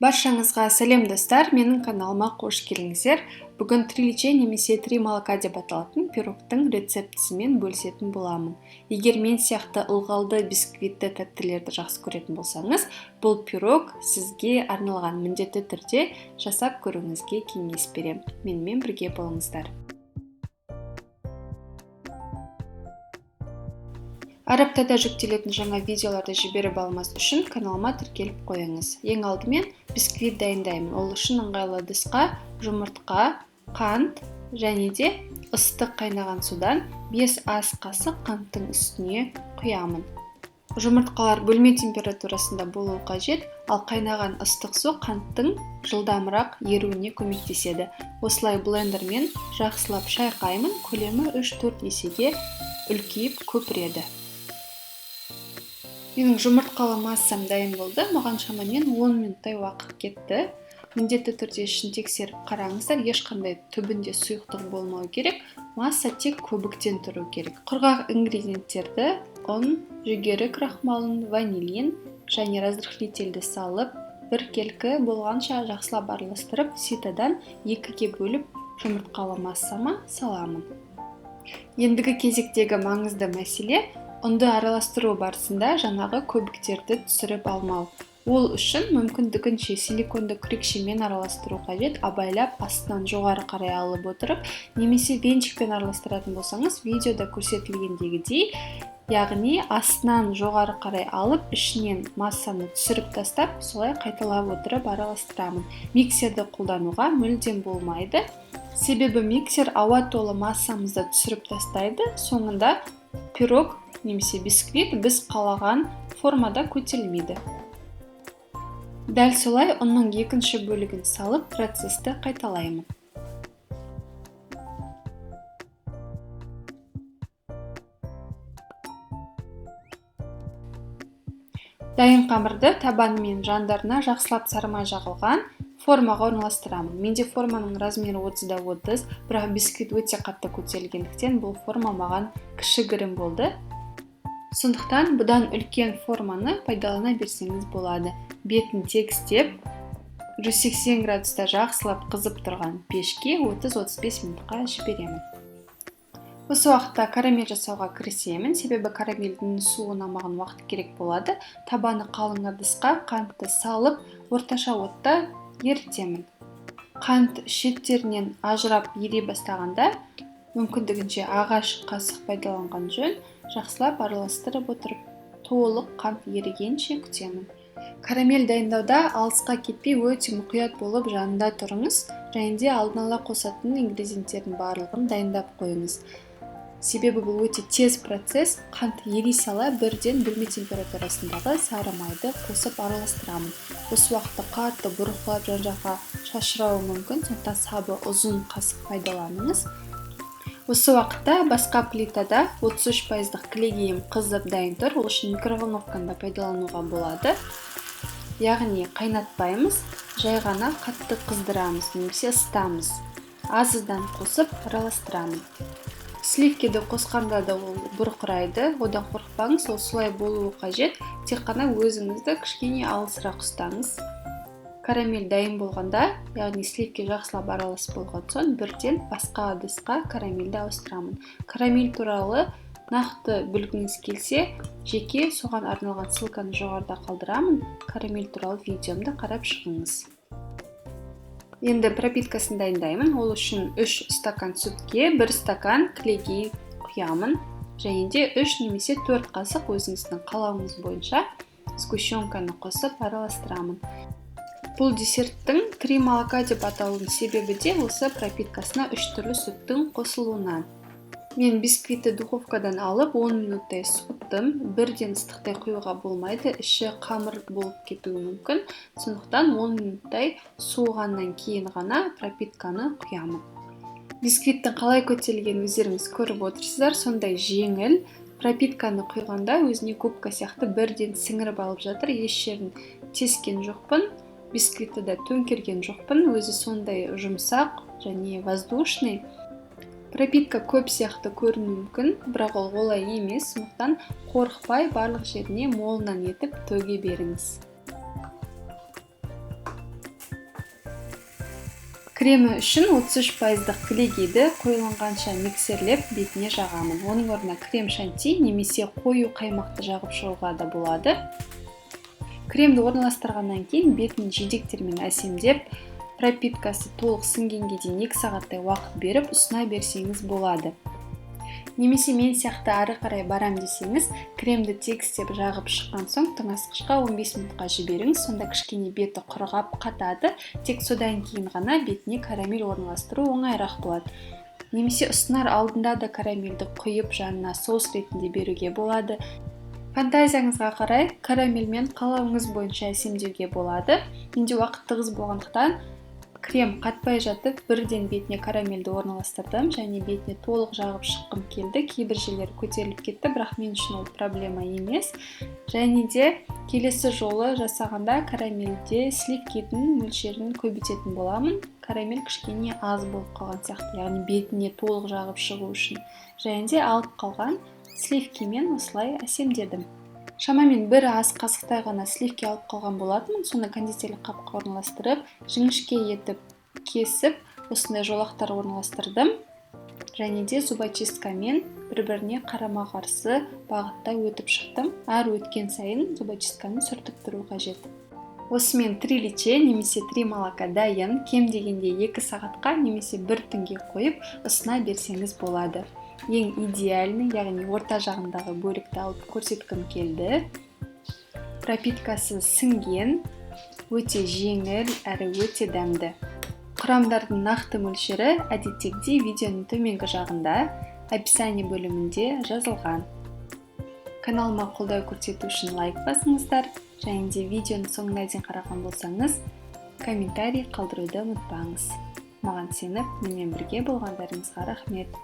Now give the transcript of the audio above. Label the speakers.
Speaker 1: Баршаңызға сәлем, достар! Менің каналыма қош келдіңіздер. Бүгін три лечо немесе три молока деп аталатын пирогтың рецептісімен бөлісетін боламын. Егер мен сияқты ылғалды бисквитті тәттілерді жақсы көретін болсаңыз, бұл пирог сізге арналған, міндетті түрде жасап көруіңізге кеңес беремін. Менімен бірге болыңыздар. Әр аптада жүктелетін жаңа видеоларды жіберіп алмас үшін каналыма тіркеліп қойыңыз. Ең алдымен бисквит дайындаймын. Ол үшін ыңғайлы ыдысқа жұмыртқа, қант және де ыстық қайнаған судан 5 ас қасық қанттың үстіне құямын. Жұмыртқалар бөлме температурасында болуы қажет, ал қайнаған ыстық су қанттың жылдамырақ еруіне көмектеседі. Осылай блендермен жақсылап шайқаймын, көлемі 3-4 есеге үлкейіп көпіреді. Менің жұмыртқалы массам дайын болды. Маған шамамен 10 минуттай уақыт кетті. Міндетті түрде ішін тексеріп қараңыздар, ешқандай түбінде сұйықтық болмау керек. Масса тек көбіктен тұру керек. Құрғақ ингредиенттерді ұн, жүгері крахмалын, ванилин және разрыхлительді салып, біркелкі болғанша жақсылап араластырып, ситадан 2-ге бөліп жұмыртқалы массама саламын. Ендігі кезектегі маңызды мәселе ұнды араластыру барысында жаңағы көбіктерді түсіріп алмау. Ол үшін мүмкіндігінше силиконды күрекшемен араластыру қажет, абайлап астынан жоғары қарай алып отырып, немесе венчикпен араластыратын болсаңыз, видеода көрсетілгендегідей, яғни астынан жоғары қарай алып, ішінен массаны түсіріп тастап, солай қайталап отырып араластырамын. Миксерді қолдануға мүлдем болмайды. Себебі миксер ауа толы массамызды түсіріп тастайды, соңында пирог немесе бисквит біз қалаған формада көтерілмейді. Дәл солай ұнның екінші бөлігін салып, процесті қайталаймын. Дайын қамырды табанымен жандарына жақсылап сарымай жағылған формаға орналастырамын. Менде форманың размері 30-да 30, бірақ бисквит өте қатты көтерілгендіктен бұл форма маған кішігірім болды. Сондықтан бұдан үлкен форманы пайдалана берсеңіз болады. Бетін тегістеп, 180 градуста жақсылап қызып тұрған пешке 30-35 минутқа жіберемін. Осы уақытта карамель жасауға кірісемін, себебі карамельдің суына маған уақыт керек болады. Табаны қалың ыдысқа қантты салып, орташа отта ерітемін. Қант шеттерінен ажырап ере бастағанда, мүмкіндігінше ағаш қасық пайдаланған жөн, жақсылап араластырып отырып, толық қант ерігенше күтемін. Карамель дайындауда алысқа кетпей өте мұқият болып жанында тұрыңыз және де алдын ала қосатын ингредиенттердің барлығын дайындап қойыңыз. Себебі бұл өте тез процесс, қант ери сала бірден бөлме температурасындағы сары майды қосып араластырамын. Осы уақытта қатты бұрқылап жан-жаққа шашырауы мүмкін, сондықтан сабы ұзын қасық пайдаланыңыз. Осы уақытта басқа плитада 33 пайыздық кілегейім қызып дайын тұр. Ол үшін микроволновканы да пайдалануға болады. Яғни қайнатпаймыз, жай ғана қатты қыздырамыз немесе ысытамыз. Аз-аздан қосып араластырамын. Сливкиді қосқанда да ол бұрқырайды, одан қорықпаңыз, ол солай болуы қажет. Тек қана өзіңізді кішкене алысырақ ұстаңыз. Карамель дайын болғанда, яғни сливки жақсылап араласып болған соң, бірден басқа ыдысқа карамельді ауыстырамын. Карамель туралы нақты білгіңіз келсе, жеке соған арналған ссылканы жоғарыда қалдырамын. Карамель туралы видеомды қарап шығыңыз. Енді пропиткасын дайындаймын. Ол үшін 3 стакан сүтке 1 стакан кілегей құямын және де 3 немесе 4 қасық өзіңіздің қалауыңыз бойынша сгущенканы қосып араластырамын. Бұл десерттің три молока деп аталуының себебі де осы пропиткасына 3 түрлі сүттің қосылуынан. Мен бисквитті духовкадан алып 10 минуттай суыттым. Бірден ыстықтай құюға болмайды, іші қамыр болып кетуі мүмкін. Сондықтан 10 минуттай суығаннан кейін ғана пропитканы құямын. Бисквиттің қалай көтерілгенін өздеріңіз көріп отырсыздар, сондай жеңіл. Пропитканы құйғанда өзіне губка сияқты бірден сіңіріп алып жатыр, еш жерін тескен жоқпын, бисквитті де төңкерген жоқпын, өзі сондай жұмсақ және воздушный. Пропитка көп сияқты көрінуі мүмкін, бірақ ол олай емес, сондықтан қорықпай барлық жеріне молынан етіп төге беріңіз. Кремі үшін 33%-дық кілегейді қоюланғанша миксерлеп, бетіне жағамын. Оның орнына крем шанти немесе қою қаймақты жағып шығуға да болады. Кремді орналастырғаннан кейін бетін жидектермен әсемдеп, пропиткасы толық сіңгенге дейін 2 сағаттай уақыт беріп, ұсына берсеңіз болады. Немесе мен сияқты ары қарай барам десеңіз, кремді тегістеп жағып шыққан соң, тоңазытқышқа 15 минутқа жіберіңіз. Сонда кішкене беті құрғап қатады. Тек содан кейін ғана бетіне карамель орналастыру оңайырақ болады. Немесе ұсынар алдында да карамельді құйып, жанына соус ретінде беруге болады. Фантазияңызға қарай карамельмен қалауыңыз бойынша әсемдеуге болады. Менде уақыт тығыз болғандықтан, крем қатпай жатып, бірден бетіне карамельді орналастырдым және бетіне толық жағып шыққым келді. Кейбір жерлері көтеріліп кетті, бірақ мен үшін ол проблема емес. Және де келесі жолы жасағанда карамельде сливкидің мөлшерін көбейтетін боламын. Карамель кішкене аз болып қалған сияқты, яғни бетіне толық жағып шығу үшін. Және де алып қалған сливкимен осылай әсемдедім. Шамамен бір ас қасықтай ғана сливки алып қалған болатынмын. Соны кондитерлік қапқа орналастырып, жіңішке етіп кесіп, осындай жолақтар орналастырдым және де зубочисткамен бір біріне қарама қарсы бағытта өтіп шықтым. Әр өткен сайын зубочистканы сүртіп тұру қажет. Осымен триличе немесе три молока дайын. Кем дегенде 2 сағатқа немесе бір түнге қойып, ұсына берсеңіз болады. Ең идеальный, яғни орта жағындағы бөлікті алып көрсеткім келді. Пропиткасы сіңген, өте жеңіл әрі өте дәмді. Құрамдардың нақты мөлшері әдеттегідей видеоның төменгі жағында, описание бөлімінде жазылған. Каналыма қолдау көрсету үшін лайк басыңыздар және де видеоның соңына дейін қараған болсаңыз, комментарий қалдыруды ұмытпаңыз. Маған сеніп, менімен бірге болғандарыңызға рахмет.